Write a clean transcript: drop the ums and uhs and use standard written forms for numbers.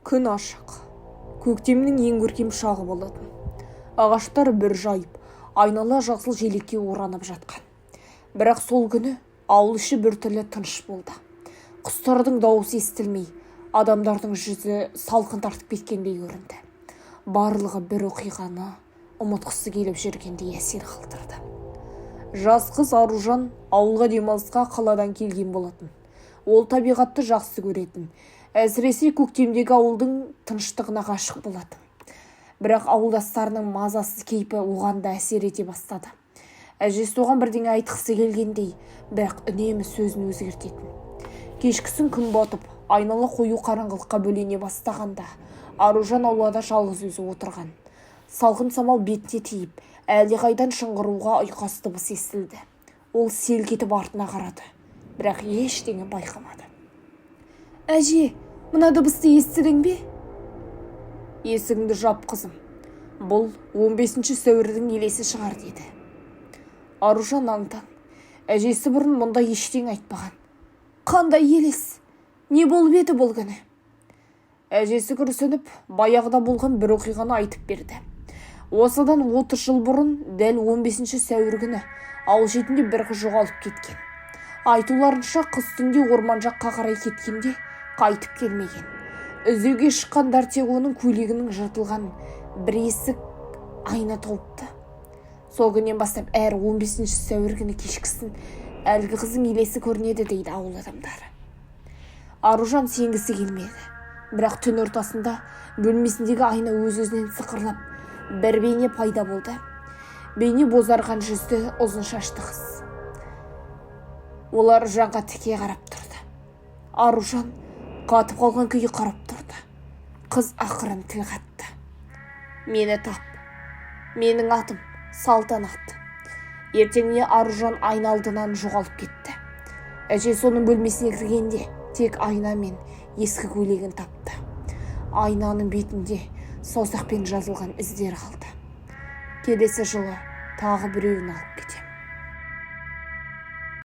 Күн ашық, көктемнің ең көркем шағы болатын. Ағаштар бүр жайып, айнала жасыл желекке оранып жатқан. Бірақ сол күні ауыл іші біртүрлі тыныш болды. Құстардың дауысы естілмей, адамдардың жүзі салқын тартып кеткендей көрінді. Барлығы бір оқиғаны ұмытқысы келіп жүргендей әсер қалдырды. Жас қыз Аружан ауылға демалысқа қаладан келген болатын. Ол табиғатты жақсы көретін, әсіресе көктемдегі ауылдың тыныштығына ғашық болатын. Бірақ ауылдастарының мазасыз кейпі оған да әсер ете бастады. Әжесі оған бірдеңе айтқысы келгендей, бірақ үнемі сөзін өзгертетін. Кешкісін күн батып, айнала қою қараңғылыққа бөлене бастағанда, Аружан аулада жалғыз өзі отырған. Салқын самал бетіне тиіп, әлдеқайдан шыңғыруға ұйқас дыбыс естілді. Ол селк етіп артына қарады, бірақ ештеңе байқамады. «Әже, мына дыбысты естідің бе?» «Есігіңді жап, қызым. Бұл 15 сәуірдің елесі шығар», – деді. Аружан аң-таң. Әжесі бұрын мұндай ештеңе айтпаған. «Қандай елес? Не болып еді бұл күні?» Әжесі күрсініп, баяғыда болған бір оқиғаны айтып берді. Осыдан 30 жыл бұрын, дәл 15 сәуір күні, ауыл шетінде бір қыз жоғалып кеткен. Айтуларынша, қыз түнде орман жаққа қарай кеткенде қайтып келмеген. Іздеуге шыққандар тек оның көйлегінің жыртылған бір есік айна тауыпты. Сол күннен бастап әр 15 сәуір күні кешкісін әлгі қыздың елесі көрінеді дейді ауыл адамдары. Аружан сенгісі келмеді. Бірақ түн ортасында бөлмесіндегі айна өз-өзінен сықырлап, бір бейне пайда болды. Бейне бозарған жүзді, ұзын шашты қыз. Ол Аружанға тіке қарап тұрды. Аружан қатып қалған күйі қарап тұрды. Қыз ақырын тіл қатты: «Мені тап. Менің атым Салтанат». Ертеңіне Аружан айна алдынан жоғалып кетті. Әжесі оның бөлмесіне кіргенде, тек айна мен ескі көйлегін тапты. Айнаның бетінде саусақпен жазылған іздер қалды. Келесі жылы тағы біреуін алып